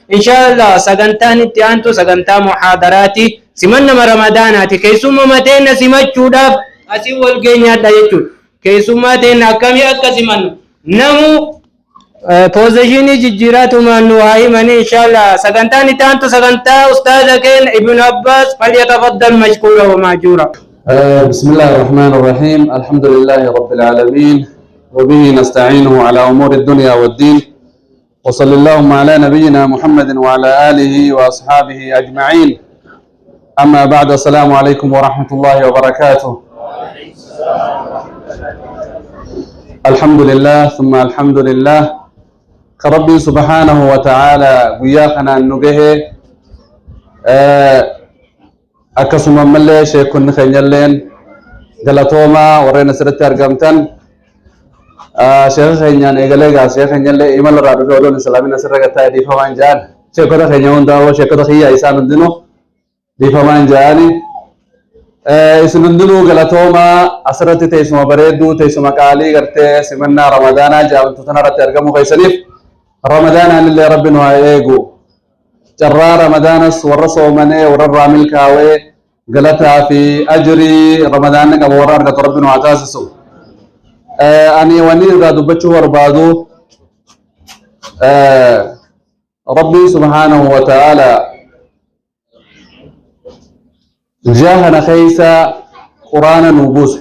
Inshaallah sagantaan itti aantu sagantaa muhaadaraati. Simannama Ramadaanaati. Keessummaa teenna simachuudhaaf asii wal geenyaadha jechuudha. Keessummaa teenna akkamii akka simannu namu poozishinii jijjiiraatumaan nu haa himanii inshaallah. Sagantaan itti aantu sagantaa ustaaza keenya Ibn Abbaas falyatafaddal mashkuura wa maajuura. بسم الله الرحمن الرحيم، الحمد لله رب العالمين، وبه نستعينه على أمور الدنيا والدين، وصلى اللهم على نبينا محمد وعلى آله وأصحابه أجمعين. أما بعد، السلام عليكم ورحمة الله وبركاته. الحمد لله ثم الحمد لله، كربي سبحانه وتعالى قياخنا النجه. Akkasuma ammallee sheekonni keenyalleen galatoomaa. Warreen asirratti argamtan, sheeka keenyaan eegalee gaa, sheeka keenyallee imala irraa dhufee odoon islaamin asirra gataa dhiifamaan ja'an. Sheekota keenya hundaa, sheekota kiyya, isaan hundinuu dhiifamaan ja'ani. Isin hundinuu galatoomaa. Asirratti teessuma bareedduu, teessuma qaalii gartee simannaa Ramadaanaa jedhamtu tanarratti argamuu keessaniif, Ramadaanaan illee Rabbi nu haa eegu. Carraa Ramadaanas warra soomanee warra irraa milkaawee galataa fi ajrii Ramadaanni qabu warra argatu Rabbi nu haa taasisu. Ani wanni irraa dubbachuu barbaadu, Rabbiin subhaanahu wa ta'ala ji'a kana keessa Quraana nu buuse.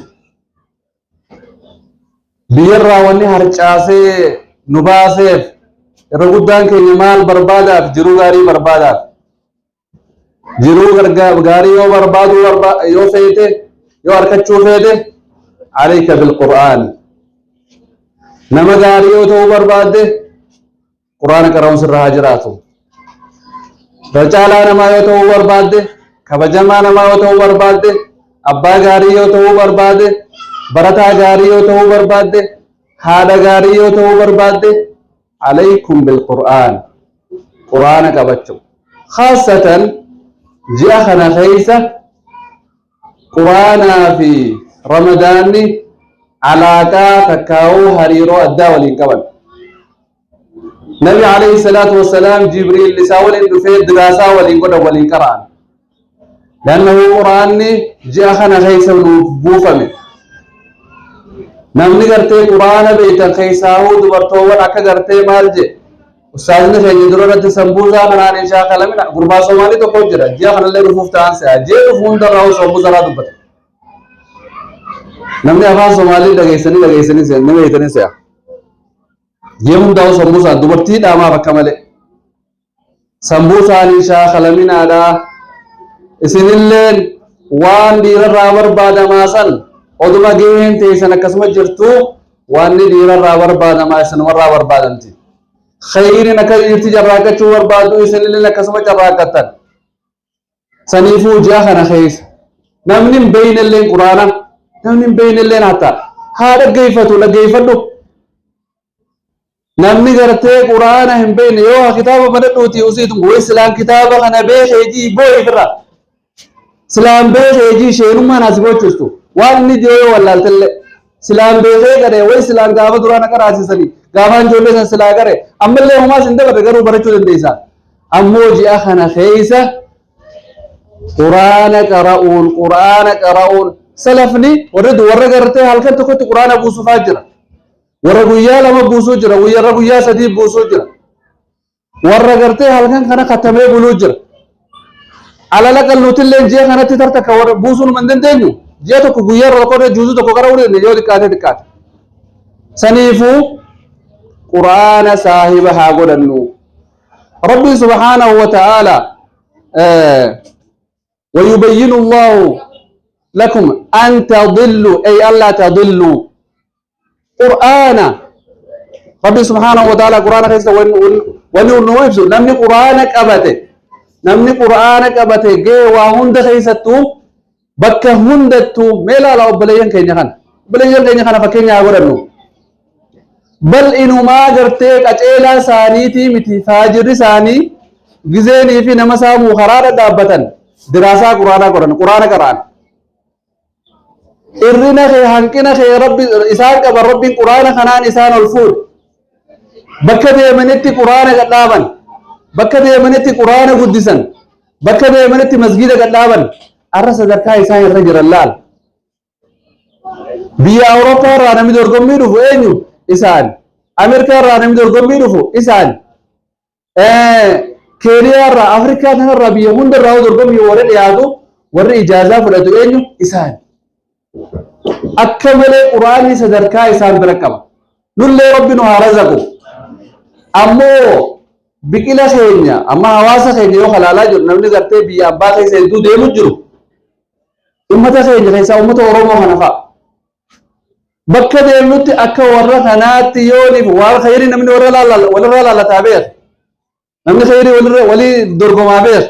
Biyyarraa wanni harcaasee nu baaseef irra guddaan keenya maal barbaadaaf? Jiruu gaarii barbaadaaf. Jiruu gaarii yoo barbaaduu yoo feete, yoo harkachuu feete, عليك بالقرآن. Nama gaarii yoo ta'uu barbaadde, Quraana qara'uun sirra haa jiraatu. Caalaa namaa yoo ta'uu barbaadde, kabajamaa namaa yoo ta'uu barbaadde, abbaa gaarii yoo ta'uu barbaadde, barataa gaarii yoo ta'uu barbaadde, haadha gaarii yoo ta'uu barbaadde, عليكم بالقرآن. Quraana qabachuu. Khaasatan ji'a kana keessa Quraanaa fi Ramadaanni alaaqaa takkaa'uu hariiroo addaa waliin qaban. Nabi alayhi salaatu wassalaam Jibriil isaa waliin dhufee diraasaa waliin godhan, waliin qara'an. لأنه Quraanni ji'a kana keessa nuuf buufame. Namni gartee Quraana beektan, keessaahuu dubartoowwan, akka gartee maal jedhe ustaazni keenya dura irratti, sambuusaa kanaan hin shaakalamina. Gurbaa Soomaalii tokko jira, ji'a kanallee dhufuuf ta'an se'a. Ji'a dhufu hundarraa sambuusaa irraa dubbata. Namni afaan Soomaalii dhageessanii se'a, nama beektanii se'a. Ji'a hundaa'u sambuusaan dubartii dhaamaaf akka malee. Sambuusaan hin shaakalaminaadha. Isinilleen waan dhiirarraa barbaadamaa san oduma gaheen teessan akkasuma jirtu, waan dhiirarraa barbaadamaa isinumarraa barbaadamti. Khayriin akka dhiirti carraaqqachuu barbaadu isinilleen akkasuma carraaqqattan. Saniifuu ji'a kana keessa namni hin beeynelleen Quraana, namni hin beeynelleen hatta haa dhaggeeffatu, dhaggeeffadhu. Namni gartee Quraana hin beekne yoo kitaaba banadhuuti usiitu way silaan kitaaba kana beekee jii boo'e ofirraa. Silaan beekee jii sheenummaan as gochistu waan inni jiru yoo wallaaltellee. Silaan beekee gadhee way silaan gaafa duraan akka raasisanii gaafaan ijoollee san silaa gare ammallee homaas hin dabarre, garuu barachuu dandeessa. Ammoo ji'a kana keessa Quraana qara'uun, Quraana qara'uun, salafni warra gartee halkan tokkotti Quraana buusufaa jira. Warra guyyaa 2 buusuu jira, warra guyyaa 3 buusuu jira. Warra gartee halkan kana katamee buluu jira. Alala qalluutillee ji'a kanatti tartakka warra buusuu numa hin dandeenyu. Ji'a tokko guyyaa irra tokko juuzuu tokko qara'uu dandeenya yoo xiqqaate xiqqaate. Saniifuu Quraana saahiba haa godhannu. Rabbi subhaanahu wa ta'ala ويبين الله لكم أن تضلوا أي ألا تضلوا. قرآن ربي سبحانه وتعالى قرآن keessa wanni nu ibsu, namni Qur'aana qabate, namni Qur'aana qabate gee waa hunda keessattuu, bakka hundattuu. Mee ilaala, obboleeyyan keenya kana fakkeenya haa godhannu. Bal inumaa gartee qaceelaa isaaniitii miti, faajirri isaanii gizeenii fi nama saamuu karaa dhadhaabbatan diraasaa Quraanaa godhan, Quraana qara'an. Irrina kee, hanqina kee Rabbi isaan qaban, Rabbiin Quraana kanaan isaan ol fuudhe. Bakka deemanitti Quraana gadhaaban. Bakka deemanitti Quraana guddisan. Bakka deemanitti masgiida gadhaaban. Arra sadarkaa isaan irra jiran laal. Biyya Awurooppaa irraa namni dorgommii dhufu eenyu? Isaan. Ameerikaa irraa namni dorgommii dhufu isaan. Keeniyaa irraa, Afrikaa kanarraa, biyya hunda irraa dorgommii warri dhiyaatu, warri ijaazaa fudhatu eenyu? Isaan. Akka malee Quraanni sadarkaa isaan bira qaba. Nullee Rabbi nu haa razaqu. Ammoo biqila keenya, amma hawaasa keenya yoo halaalaa jiru, namni gartee biyya abbaa keessa hedduu deemu jiru. Ummata keenya keessaa ummata Oromoo kana fa'a. Bakka deemnutti akka warra kanaatti yooniif waan khayrii namni warra walirraa laalataa beeka. Namni khayrii walirra walii dorgomaa beeka.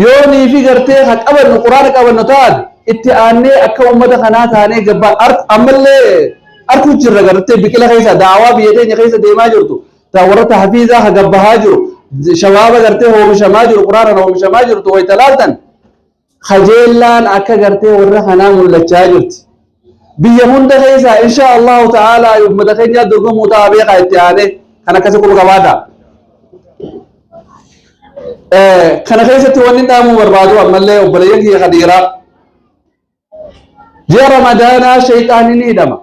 Yoonii fi gartee ha qabannu, Quraana qabannu taate, itti aannee akka ummata kanaa taanee gabbaa ammallee arkuu jirra. Gartee biqila keessa daawaa biyya teenya keessa deemaa jirtu, ta warra tahfiizaa ha gabbahaa jiru, shabaaba gartee oomishamaa jiru, Quraanaan oomishamaa jirtu wayita laaltan, kajeellaan akka gartee warra kanaa mul'achaa jirti. Biyya hunda keessa insha Allahu ta'ala ummata keenyaa dorgomuu ta'a, beekaa. Itti aanee kan akkasii quba qabaata. Kana keessatti wanni dhaamuu barbaadu ammallee, obboleeyyan kiyya ka dhiiraa, ji'a Ramadaanaa shayxaanni ni hidhama.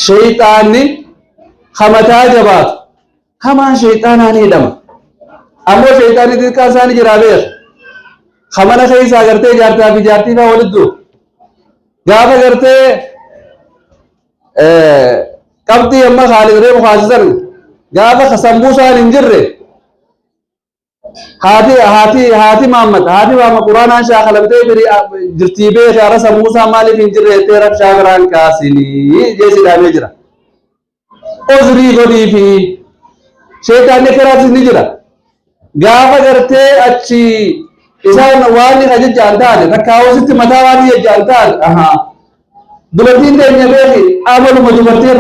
Shayxaanni hamataa jabaatu hamaan shayxaanaa ni hidhama. Ammoo shayxaanni xixiqqaan isaa ni jira, beeka. Hamana keessaa gartee jaartaa fi jaartii fa'aa walitti duru. Gaafa gartee qabxii amma Khaalid reefu kaasisan, gaafa sambuusaan hin jirre, haati Maamad Quraanaan shaakalamtee birii jirtii beeke, hara sambuusaa maaliif hin jirre jettee rabshaa biraan kaasinii jeesi dhaamee jira. Uzrii godhii fi sheexaanni karaatis ni jira. Gaafa gartee achi isaan waan ni jajjaan taate, takkaawusitti mataa waan ni jajjaan taate, ahaa, dubartiin teenya beeki, amaluma dubartii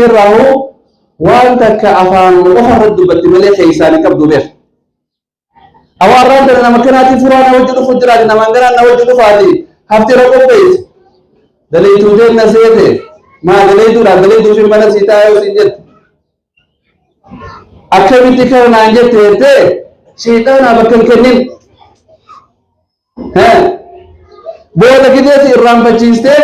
irraa hoo waan takka afaan qofa irratti dubbatti malee keessaan hin qabdu, beeka. Awaarraan tana nama kanaatiin furaa na wajji dhufu jiraati, namaan ganaan na wajji dhufaati haftee irra qopheessi. Daleetuu teenna seete maa daleetuudhaan daleetuu fi mana sii taa'ee siin jette. Akkamitti kana naan jette jettee sheexaanaa bakka hin kennin. Booda gidee si irraanfachiistee,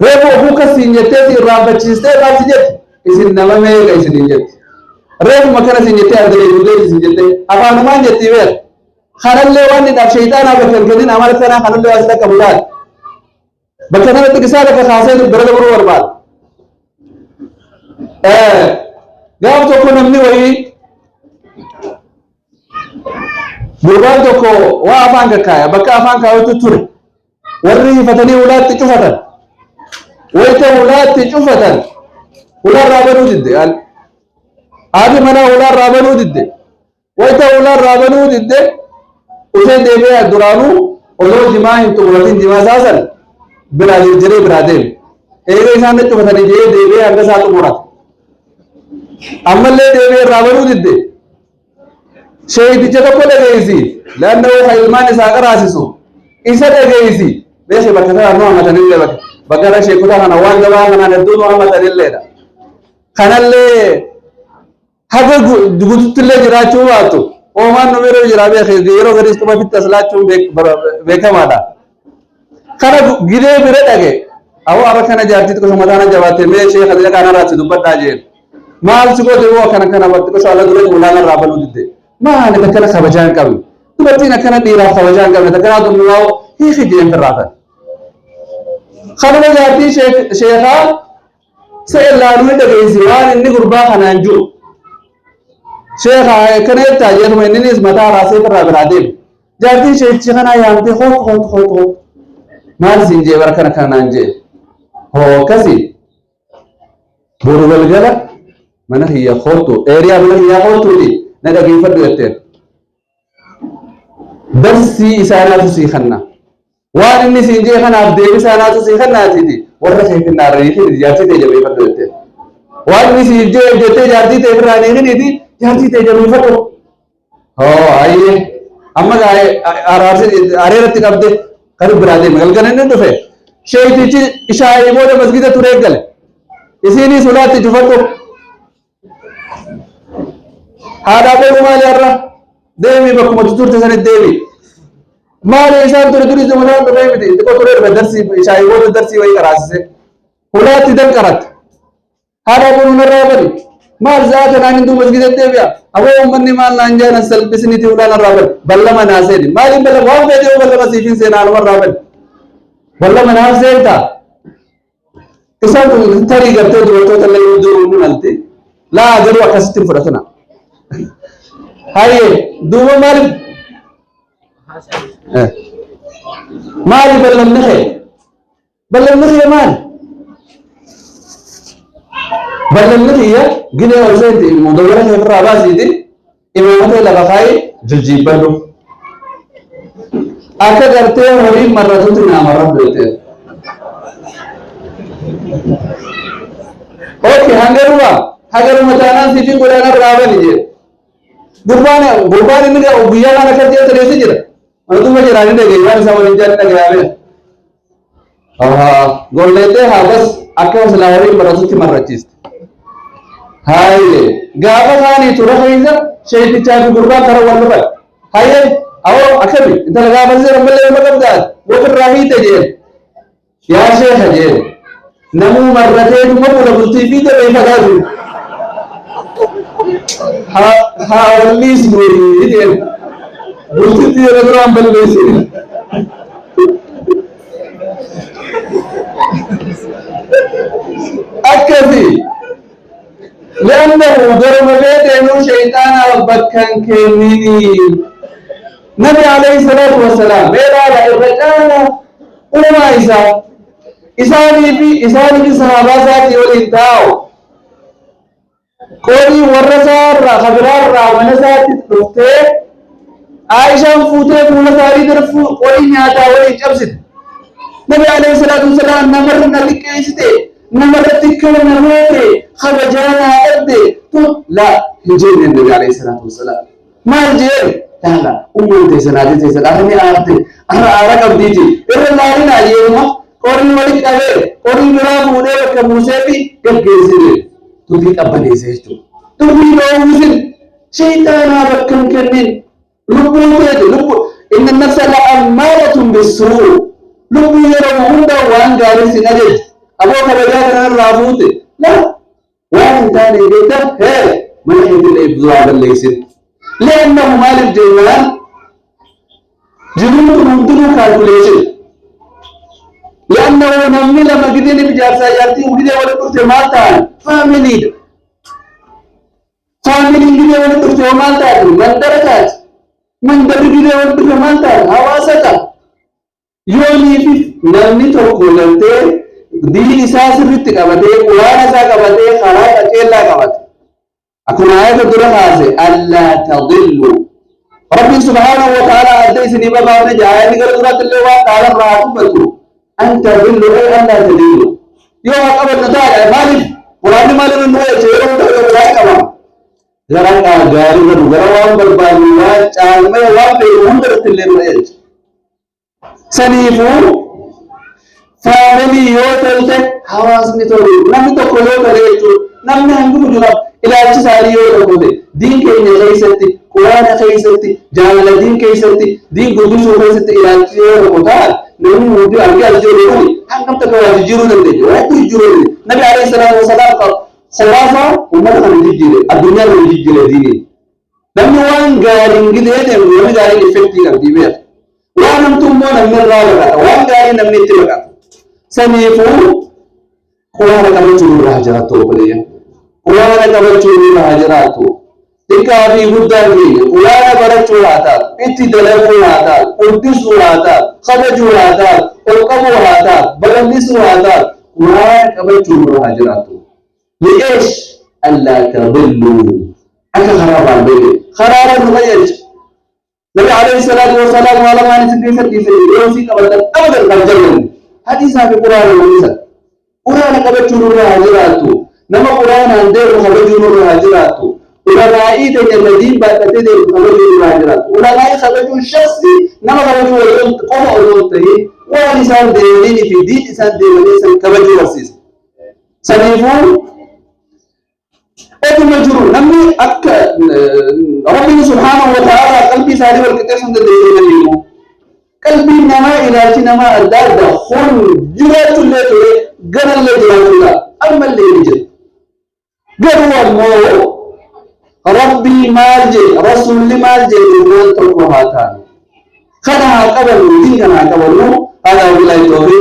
reefu ofuu kasiin jettee si irraanfachiistee, maal si jetti? Isin nama meeqa isiniin jetti. Reefuma kana siin jettee argalee duudee isin jettee afaanumaan jettii, beeka. Kanallee waan hidhaaf sheexaanaa bakka hin kennin. Amala kanaa kanallee waan si dhaqqabu taate. Bakka kanatti isaa bakka kaasee bira dabruu barbaada. Gaaf tokko namni wayii, gurbaan tokko waa afaan kakkaaya, bakka afaan kaawwatu ture. Warri hifatanii ulaatti cufatan. Wayita ulaatti cufatan, ulaarraa banuu didde. Haati manaa ulaarraa banuu didde. Wayita ulaarraa banuu didde, usee deebi'ee duraanuu osoo jimaa hin xumuratin jimaa saasan biraa jirjiree biraa deeme. Eega isaan na cufatanii jee deebi'ee hanga isaa xumurate. Ammallee deebi'ee irraa banuu didde. Sheeyiticha tokko dhageessi. Laannoo ka ilmaan isaa qaraasisu. Isa dhageessi. Beeki, bakka kana nu hamatanillee, bakka kana sheekota kana waan gabaa kanaan hedduu nu hamatanilleedha. Kanallee haga gututtillee jiraachuu baattu. Oomaan nu yeroo jiraa beeki, yeroo gadiis quba fitti as laachuun beekamaadha. Kana gidee bira dhage. Awwa, arra kana jaartii xiqqoo mataan jabaatte, mee sheeka bira kanarraa si dubbadhaa jeen. Maal si goote? Hoo, akkana kana xiqqoo ala dura ulaana irraa banuu didde. Maali akkana kabajaa hin qabne? Dubartiin akkana dhiiraaf kabajaa hin qabne takkanaa tunnumaa hiiki jeen firraatan. Kanuma jaartii sheekaa se'e laaluu ni dhageessi waan inni gurbaa kanaan jiru. Sheekaa akkana jettaa jeetuma, inninis mataa raasee firraa biraa deeme. Jaartiin sheekichi kanaa yaamtee, "Hootu, hootu, hootu, hootu. Maal siin jee?" "Bara kana kanaan jee." "Hoo, akkasii, boru galgala mana kiyya kootu, eeriyaa mana kiyyaa kootuuti na dhageeffadhu," jetteen. "Darsii isaanaatu sii kanna. Waan inni siin jee kanaaf deebisaa naatu sii kannaatiiti warra kee finnaarra hiikini, jaartii ta'e jabeeffadhu," jetteen. "Waan inni siif jee jettee jaartii ta'e firraa hiikiniiti, jaartii ta'e jabeeffadhu." "Hoo, ayyee." Amma araarsi areeratti qabde kan biraa deeme. Galgala inni dhufe, sheeytichi ishaayii booda masgida turee gale. Isiinis ulaatti cufadhu. Haadha boru maali har'a? Deemi bakkuma turte sanitti deemi. Maali isaan ture duris dhumasaan dhufee miti. Xiqqoo turee dhufe darsii shaayii booda darsii wayii qaraasise. Hulaatti danqaratte. Haadha boru narraa badi. Maal za'a kanaan hin duuba masgida deebi'a. Aboo uummanni maal naan jaalan salphisniti hulaa narraa badi. Ballama naa seeni. Maaliin ballama waan feete yoo ballama siif hin seenaa anumarraa badi. Ballama naaf seentaa. Isaan kun tarii gartee dubartoota illee duruu ni malti. Laa garuu akkasitti hin fudhatina. Hayyee duuba maaliif maali ballamni kee? Ballamni kiyya maali? Ballamni kiyya gilee ol seenti mudawwara kee ofirraa baasiiti imaamata lafa kaayi jiljiibbadhu. Akka gartee horiin marratutti naa marradhu jettee. Okay, hangaruma hangaruma taanaan siifin godhaan irraa bani jee. Gurbaan gurbaan inni guyyaa kana akkas jee tareessi jira. Mana duuba jiraan inni dhagaye waan isaa waliin jaan dhagayaame. Golleettee haa bas akka silaa horiin baratutti marrachiiste. Haayee gaafa isaanii tura keessa sheekichaa fi gurbaan kara wal dhufan. Haayee awoo akkami intala gaafa seera malee nama qabdaa ofirraa hiite jeen. Yaa sheeka jeen. Namuu marrateetuma bula bultii fi dabee fagaatu. Haa walliis nuyi jeen. Bultitti yeroo duraan balleessin. Akkasi. Li'annahu garuma feeteenuu shayxaanaaf bakka hin kenninii. Nabi alayhi salaatu wassalaam mee laala irra caala uumaa isaa isaanii fi isaanii fi sahaabaa isaatii waliin taa'u. Qorii warra isaa irraa ka biraa irraa mana isaatti dhuftee Aayishaan fuutee fuula isaanii dura qorii nyaataa waliin cabsite. Nabi alayhi salaatu wasalaam namarra na xiqqeessite, namarratti kana na goote, kabajaa naa dhabde, tu laa hin jenne Nabi alayhi salaatu wasalaam. Maal jeen? Laala ummaan teessan haati teessan arra ni aarte arra aara qabdiiti irra laalinaa jeetuma qorii walitti qabee qorii biraa fuudhee bakka buusee fi gaggeessine dubbii qabbaneesse jechuudha. Dubbii dhoowwisin shayxaanaa bakka hin kennin lubbuu teeti lubbu inna nafsa la ammaaratun bissuu lubbuu yeroo hunda waan gaarii sin ajaji aboo kabajaa kanarraa fuute la Waan hin taane beekta hee mana keetillee if duraa balleessin. Li'annahu maaliif jennaan jiruun kun hundinuu kaalkuleeshin. Li'annahu namni lama gidee ni jaarsaa jaartii gidee walitti dhufte maal ta'an faamiliidha. Faamiliin gidee walitti dhufte hoo maal taati mandara taati. Mandarri gidee walitti dhufe maal taati hawaasa ta'a. Yooniif namni tokko gartee diin isaa sirritti qabatee quraana isaa qabatee karaa qaceellaa qabate. Akkuma ayata dura kaase allaa tadillu. Rabbiin subhaanahu wa ta'ala adda isinii babaafne jaa ayatni gara duraatti illee waan dhaalarraa haa dubbatu. An tadillu ay allaa tadillu. Yoo haa qabannu taate maaliif quraanni maaliif nu oolche yeroo hunda yoo quraana qabama. Gara gaarii irra nu gara waan barbaannu waan caalmee waan feenu hunda irratti illee nu oolche. Saniifuu faamilii yoo tolte hawaasni tolu namni tokko yoo tole jechuun namni hangi jira ilaalchi isaanii yoo tokko ta'e diin keenya keessatti quraana keessatti jaalala diin keessatti diin guddisuu keessatti ilaalchi yoo tokko ta'an namni hundi hangi as jiru kuni hangam takka waa jijjiiruu dandeenya waa hedduu jijjiiruu dandeenya nabi alayhi salaatu wasalaam khuraafa uummata kana jijjiire addunyaa kana jijjiire diiniin. Namni waan gaariin gidee deemu namni gaariin effektii qabdi beeka. Waan hamtuu immoo namni irraa baqata. Waan gaarii namni itti baqata. Saniifuu quraana qabachuu nurra haa jiraattu obboleeyyan. Quraana qabachuu nurra haa jiraattu. Xiqqaa fi guddaan keenya quraana barachuu haa taatu, itti dalaguu haa taatu, guddisuu haa taatu, kabajuu haa taatu, ol qabuu haa taatu, babal'isuu haa taatu, quraana qabachuu nurra haa jiraattu. Li'eesh allaa tadilluu akka karaa irraa hin beekne karaa irra nu qajeelcha. Nabi alayhi salaatu wasalaam waa lamaan isin keessa dhiise yoo isii qabatan abadan kan jallanne hadiisaa fi quraana mul'isa. Quraana qabachuu nurra haa jiraattu. Nama quraanaan deemu kabajuu nurra haa jiraattu. Ulamaa'ii teenya gadiin baadhatee deemu kabajuu nurra haa jiraattu. Ulamaa'ii kabajuun shakhsii nama kabajuu qofa osoo hin ta'in waan isaan deemanii fi diin isaan deemanii san kabajuu barsiisa. Saniifuu Otuma jiru namni akka Rabbiin subhaanahu wa ta'ala qalbii isaanii wal qixxeessuu hin dandeessee himu. Qalbiin namaa, ilaalchi namaa adda adda. Kun jiraachuullee ture, garallee jiraachuudha, ammallee ni jira. Garuu ammoo Rabbii maal jee, Rasuulli maal jee, waan tokko haa taanu. Kana haa qabannu, diin kana haa qabannu. Haadha billahi tawfiiq.